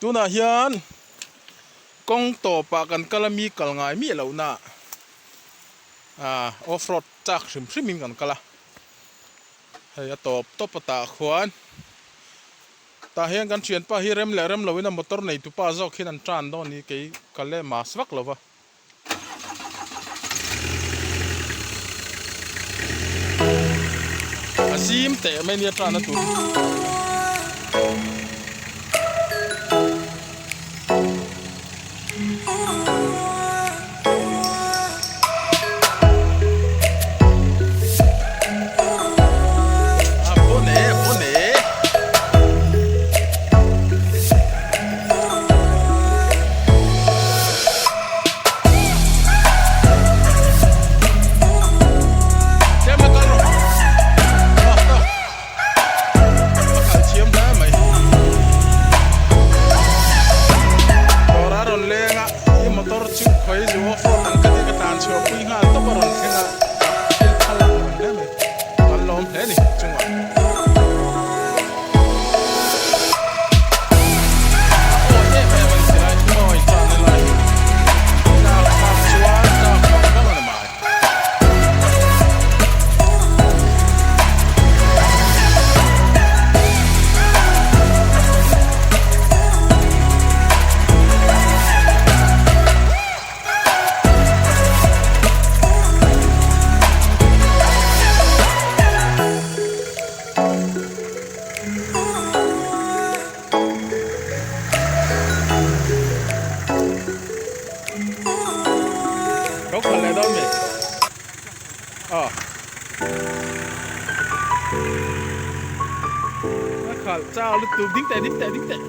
Tunah hian kawng tawpah kan kal a mi kal ngai miah lohna ah off road chak hrim hrim in kan kal a hei a tawp tawp a tah khuan tah hian kan thianpa hi rem leh rem loin a motor nei tupa zawk hian an tan dawn ni kei ka le mas vak lo va. A zim teh mai nia tan a tur. A pawn e, a pawn e. Có khalh leh dawn mi? Aw. A khalh chau lutuk ding teh ding teh ding teh.